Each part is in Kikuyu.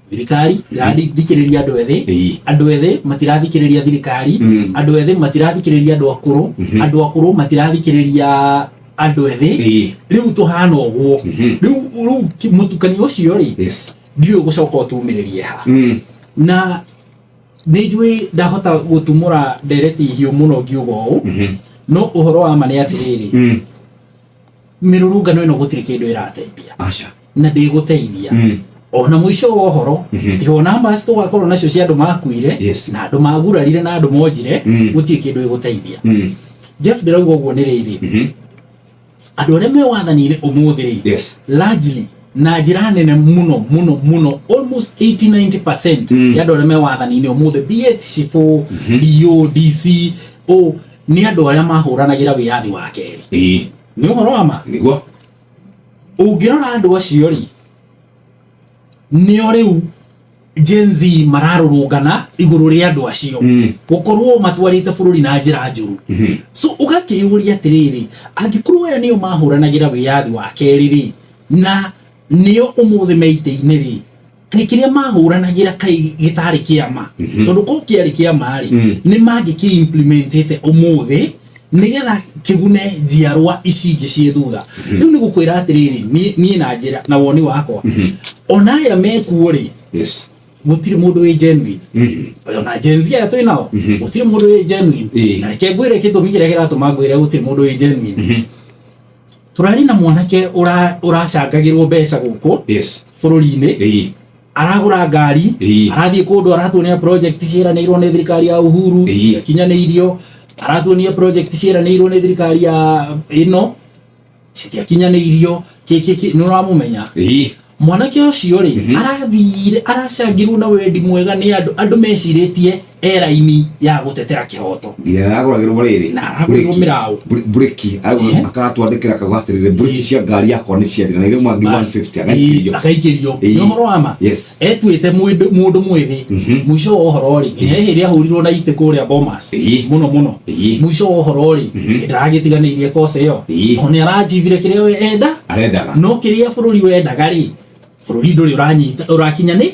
Thirikari ndĩrathikĩrĩria andũ ethĩ. Andũ ethĩ matirathikĩrĩria thirikari. Andũ ethĩ matirathikĩrĩria andũ akũrũ. Andũ akũrũ matirathikĩrĩria andũ ethĩ. Rĩu tũhana ũguo. Rĩu mũtukanio ũcio rĩ, ndiũĩ gũcoka ũtumĩrĩrie ha. Na nĩ njũĩ ndahota gũtumũra ndereti hiũ mũno ngiuga ũũ, no ũhoro wa ma nĩ atĩrĩrĩ, mĩrũrũngano ĩno gũtirĩ kĩndũ ĩrateithia. Aca. Na ndĩgũteithia. Ona mũico wa ũhoro, tiga ona mbasi tũgakorwo nacio cia andũ makuire na andũ magurarire na andũ monjire, gũtirĩ kĩndũ ĩgũteithia. Jeff, ndĩrauga ũguo nĩ rĩrĩ, andũ arĩa me wathani-inĩ ũmũthĩ rĩ, largely, na njĩra nene mũno mũno mũno, almost 80-90% ya andũ arĩa me wathani-inĩ ũmũthĩ, be it cibũ, DO, DC, o nĩ andũ arĩa mahũranagĩra wĩyathi wa kerĩ. Nĩ ũhoro wa ma. Nĩguo. Ũngĩrora andũ acio rĩ, nĩo rĩu Gen Z mararũrũngana igũrũ rĩa andũ acio gũkorwo matwarĩte bũrũri na njĩra njũru. So ũgakĩyũria atĩrĩrĩ, angĩkorwo aya nĩo mahũranagĩra wĩyathi wa kerĩ rĩ, na nĩo ũmũthĩ me itĩ-inĩ rĩ, kaĩ kĩrĩa mahũranagĩra kaĩ gĩtarĩ kĩama? Tondũ korwo kĩarĩ kĩama rĩ, nĩ mangĩkĩ implementĩte ũmũthĩ nĩgetha kĩgune njiarwa ici ingĩ ciĩ thutha. Rĩu nĩ gũkwĩra atĩrĩrĩ, niĩ na njĩra na woni wakwa, ona aya mekuo rĩ, gũtirĩ mũndũ wĩ genuine. Ona Gen Z aya twĩ nao, gũtirĩ mũndũ wĩ genuine. Na reke ngwĩre gĩtũmi kĩrĩa kĩratũma ngwĩre gũtirĩ mũndũ wĩ genuine. Tũrarĩ na mwanake ũracangagĩrwo mbeca gũkũ bũrũri-inĩ, aragũra ngari, arathiĩ kũndũ, aratuonia project ciĩranĩirwo nĩ thirikari ya Uhuru, citiakinyanĩirio. Aratuonia project ciĩranĩirwo nĩ thirikari ya ĩno, citiakinyanĩirio. Kĩ nĩ ũramũmenya? Mwanake ũcio rĩ, arathire aracangirwo na wendi mwega nĩ andũ. Andũ mecirĩtie e raini ya gũtetera kĩhoto. Nginya aragũragĩrwo rĩrĩ. Na aragũrĩrwo mĩraũ. Breki akatwandĩkĩra akauga atĩrĩrĩ, breki cia ngari yakwa nĩ ciathira na irĩ ngiri 150, agaikĩrio. Agaikĩrio. Nĩ ũhoro wa ma. Etuĩte mũndũ mwĩthĩ. Mũico wa ũhoro rĩ, he hĩndĩ ahũrirwo na itĩ kũrĩa Bomas. Mũno mũno. Mũico wa ũhoro rĩ, ndaragĩtiganĩirie kosa ĩyo. Tondũ nĩ arachivire kĩrĩa we enda. Arendaga. No kĩrĩa bũrũri wendaga rĩ, bũrũri ndũrĩ ũranyita ũrakinya. Nĩ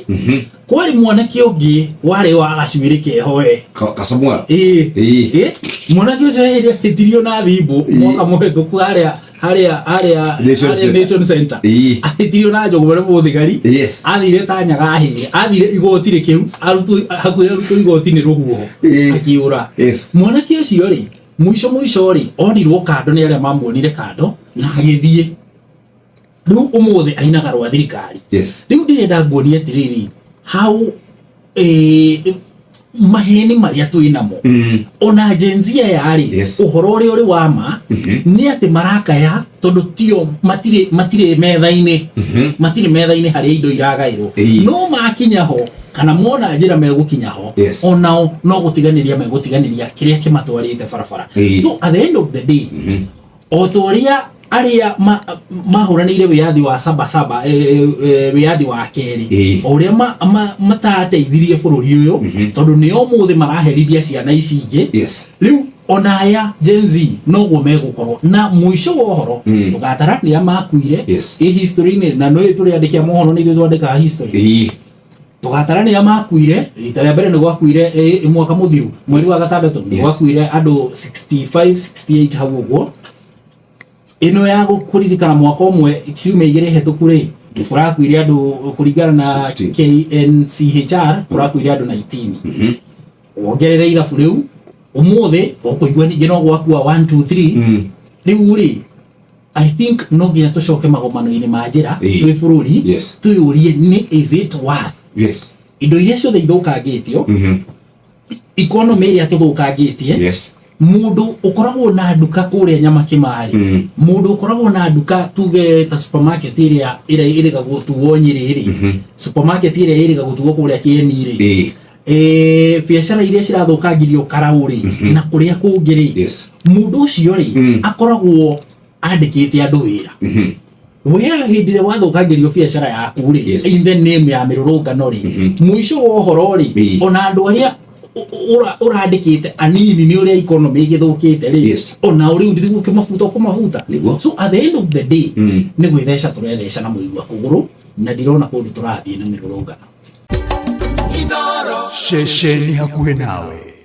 kwarĩ mwanake ũngĩ warĩ wa gacuĩrĩ keho we. Kasamuel. Ĩĩ. Ĩ, mwanake ũcio hĩndĩ ahĩtirio na thimbũ mwaka mũhĩtũku harĩa Nation harĩa Center. Nation Center. Ahĩtirio na njũgũma nĩ mũthigari. Athire ta nyaga ahĩire, athire igoti rĩkĩu arutwo hakuhĩ arutwo igoti nĩ rũhuho, akĩũra. Mwanake ũcio rĩ, mũico mũico rĩ, onirwo kando nĩ arĩa mamuonire kando na agĩthiĩ. Rĩu ũmũthĩ ainaga rwa thirikari. Rĩu ndĩrenda nguonie atĩrĩrĩ, how maheni marĩa twĩ namo, ona Gen Z aya rĩ, ũhoro ũrĩa ũrĩ wa ma nĩ atĩ marakaya tondũ tio matirĩ metha-inĩ, matirĩ metha-inĩ harĩa indo iragaĩrwo. No makinya ho kana mona njĩra megũkinya ho, onao no gũtiganĩria megũtiganĩria kĩrĩa kĩmatwarĩte barabara. So at the end of the day, o ta ũrĩa arĩa mahũranĩire wĩyathi wa sabasaba, wĩyathi wa kerĩ, o ũrĩa matateithirie bũrũri ũyũ, tondũ nĩo ũmũthĩ maraherithia ciana ici ingĩ, rĩu ona aya Gen Z noguo megũkorwo. Na mũico wa ũhoro, tũgatara nĩa makuire ĩ history-inĩ, na nĩ tũrĩ andĩki a mohoro, nĩ ithuĩ twandĩkaga history. Tũgatara nĩa makuire. Rita rĩa mbere nĩ gwakuire mwaka mũthiru mweri wa gatandatũ, nĩ gwakuire andũ 65 68 hau ũguo. Ĩno ya kũririkana mwaka ũmwe ciumia 2 hetũku rĩ, kũrakuire andũ kũringana na 16. KNCHR, kũrakuire andũ 19. Wongerere ithabu rĩu, ũmũthĩ ũkũigua ningĩ no gwakua 1 2 3. Rĩu rĩ, I think no nginya tũcoke magomano-inĩ ma njĩra twĩ bũrũri, twĩyũrie nĩ is it worth indo iria ciothe ithũkangĩtio, economy ĩrĩa tũthũkangĩtie. Mũndũ ũkoragwo na nduka kũrĩa Nyamakĩmarĩ, mũndũ ũkoragwo na nduka tuge ta supermarket ĩrĩa ĩrĩga gũtuo Nyĩrĩ rĩ, supermarket ĩrĩa ĩrĩga gũtuo kũrĩa Kĩeni rĩ, biacara iria cirathũkangirio Karaũ rĩ, na kũrĩa kũngĩ rĩ, mũndũ ũcio rĩ, akoragwo andĩkĩte andũ wĩra. We hĩndĩ ĩrĩa wathũkangĩrio biacara yaku rĩ, in the name ya mĩrũrũngano rĩ, mũico wa ũhoro rĩ, ona andũ arĩa ũrandĩkĩte anini nĩ ũrĩa economy ĩgĩthũkĩte rĩ, ona rĩu ndithiguo ũkĩmabuta ũkũmabuta. Nĩguo. So at the end of the day, nĩ gwĩtheca tũretheca na mũigua kũgũrũ. Na ndirona kũndũ tũrathiĩ na mĩrũrũngano. Ceceni hakuhĩ nawe.